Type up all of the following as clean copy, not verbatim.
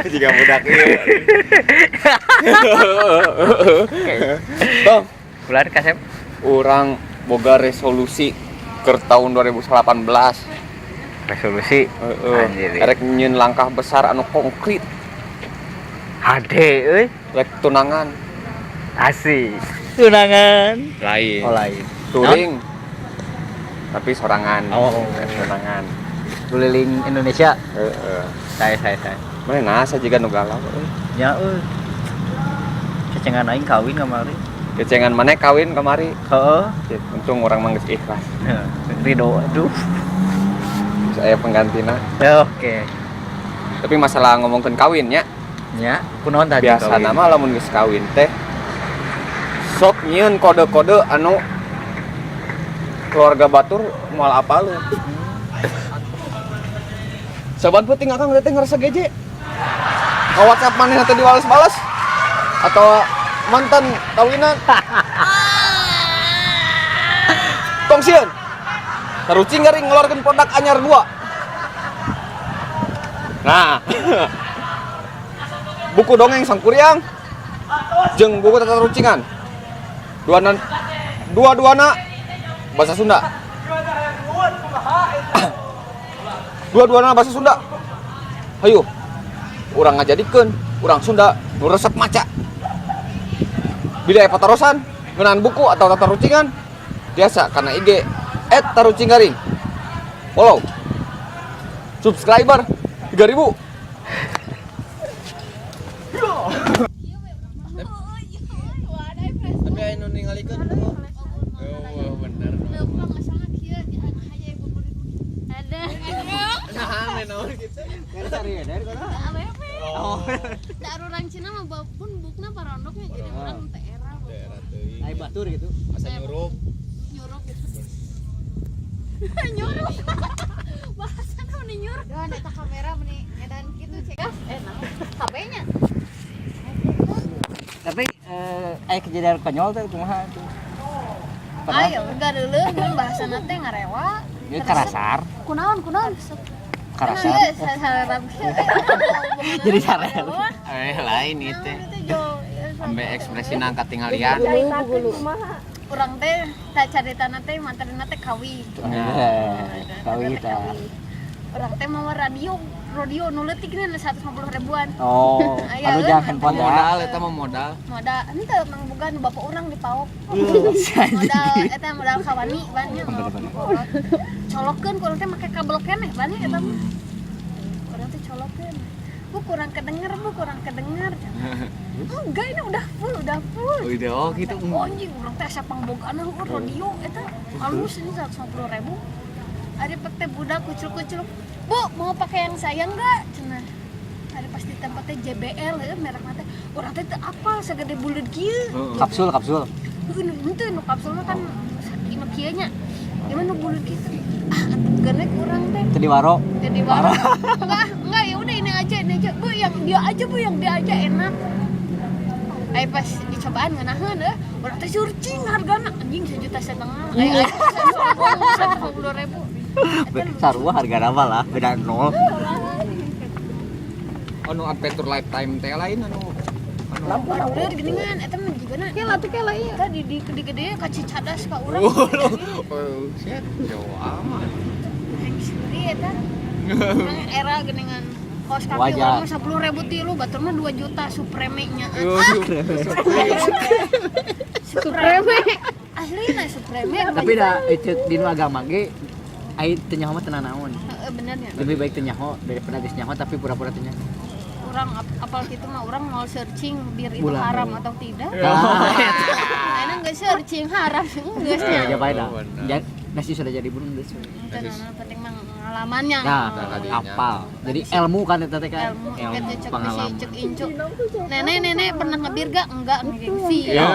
Jika budak ieu. Tong, Bulan kasep. Urang boga resolusi ke tahun 2018. Resolusi. Heeh. Anjir. Erek nyieun langkah besar anu konkret, Hade euy. Rek tunangan. Asik. Tunangan. Lain. Oh, lain. Touring. Tapi sorangan. Oh. Rek tunangan. Keliling Indonesia. Heeh. Saya. Mana nasa jiga nu galau euy. Ya euy. Cecengan aing kawin kamari. Cecengan maneh kawin kamari. Heeh. Untung urang mah geus ikhlas. Ridho. Aduh. Geus aya penggantina. Ya, oke. Tapi masalah ngomongkeun kawin nya, Ya, kunaon tadi biasa kawin? Nama lamun geus kawin teh sok nyieun kode-kode anu keluarga batur moal apaleun. Saban penting akang teh ngerasa geje. Ka WhatsApp maneh teh diwales-bales atau mantan kawinan. Tong sieun. Tarucing garing ngeluarkeun produk anyar dua. Nah, buku dongeng Sangkuriang jeung buku tata rucingan. Dua dua duana bahasa Sunda. Dua duana bahasa Sunda. Hayu. Urang ngajadikeun urang Sunda nu resep maca. Bila aya patarosan ngeunaan buku atau tata rucingan biasa karena IG @tarucinggaring. Follow. Subscriber 3000. Tapi aya nu ningalikeun. Oh, bener. Ada. Nah, naon kitu? Oh. Da urang Cina mah pun bukna parondoknya jadi urang teh era. Daerah teuing. Ai batur gitu. Asa nyurup. Nyurup gitu. Nyurup. Bahasana meni nyurup. Doan eta kamera meni edan kitu cek. Naon? HP-nya. Tapi aya kejadian konyol teh kumaha tuh? Pernah? Ayo, enggak dulu mun bahasana teh ngarewa. Ieu karasar, Kunaon, kunaon? Karasar. Iya, sararap. Jadi sarel. Eh, lain itu. Sampai ekspresi nangka tinggalian. Urang teh tak caritana teh materina teh kawin. Eh, kawin tah. Urang teh mau radio, radio nu leutik nih 150 ribuan. Oh, Aya, anu euy, jangan handphone ya. Modal eta mah modal. Modal henteu mangboga nu bapak urang di paok. Modal eta modal kawani bannya. Colokeun ku urang teh make kabel keneh bannya eta mah. Urang teh colokeun. Bu, kurang kedenger, Bu, kurang kedenger. Enggak, ini udah full, udah full. Udah, oh gitu. Oh, anjing, urang teh asa pangbogaana heueuh radio eta halus ini 150 ribu. Ari pek teh budak kucul-kucul. Bu, mau pakai yang saya enggak? Cenah. Ari pas di tempatnya JBL heueuh merek teh. Urang teh teu apal sagede buleud kieu. Kapsul, kapsul. Heueuh nu henteu nu kapsulna kan nu kieu nya. Gimana nu buleud kieu? Ah, antepkeun we ku urang teh. Teu di waro. Jadi warung. Enggak, ya udah ini aja, ini aja. Bu, yang dia aja, Bu, yang dia aja enak. Ayo pas dicobaan ngeunaheun euy, urang teh surcing hargana anjing 1,5 juta. Ayo ayo 150 ribu. Sarua harga nama lah, beda nol. Anu adventure lifetime teh lain anu anu Baruleur geuningan eta mah jigana. Kela tuh kela ieu. Eta di gede ka Cicadas ka urang. Oh, shit, jauh amat. Heng sendiri eta. Urang era geuningan kaos kaki Wajar. urang mah 10 ribu tilu, batur mah 2 juta Supreme nya. Oh, Supreme. Aslina Supreme. Tapi da itu di nu agama ge ai teu nyaho mah teu nanaon. Heeh, bener ya. Lebih baik teu nyaho daripada geus nyaho tapi pura-pura teu nyaho. Orang apal gitu mah orang mau searching bir itu Bulan. haram atau tidak. Nah, Karena nggak searching haram enggak sih. ya bae dah. Oh, benar. Nasi sudah jadi belum geus. Itu nah, penting mah pengalamannya. Nah, tadinya. apal. Jadi ilmu kan eta teh kan. Ilmu, Ilmu itu cek bisi pengalaman. cek incu. Nenek nenek pernah ngebir gak? Enggak, gengsi. Ya.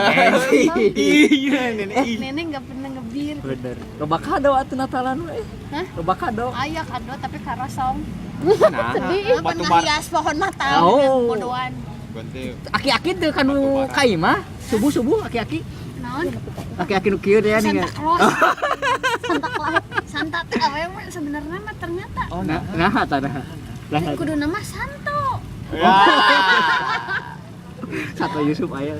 Iya, nenek. Nenek nggak pernah ngebir. Bener. Loba kado atuh Natalan we. Hah? Loba kado. Aya kado tapi karosong. Nah, Sedih. batu Pernah bara. hias pohon Natal Oh. bodoan. Ganti Aki-aki teu kanu Batu bara. kai mah subuh-subuh aki-aki. Naon? Aki-aki nu kieu teh nih. Santa Claus. Santa Claus. Santa teh awewe sebenarnya mah ternyata. Oh, nah, nah, tanah. Lah Kudu nama Santo. Satu Yusuf aya.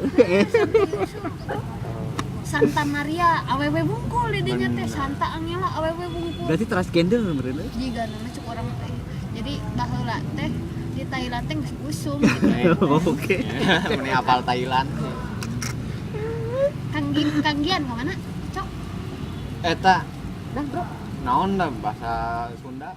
Santa Maria awewe bungkul di dinya teh Santa Angela awewe bungkul. Berarti transgender meureun. Jiga nama cuk orang teh. Jadi baheula teh di Thailand teh geus usum gitu. Oke. Meni apal Thailand. Kanggian ka mana? Cok. Eta Dah, Bro. naon dah bahasa Sunda?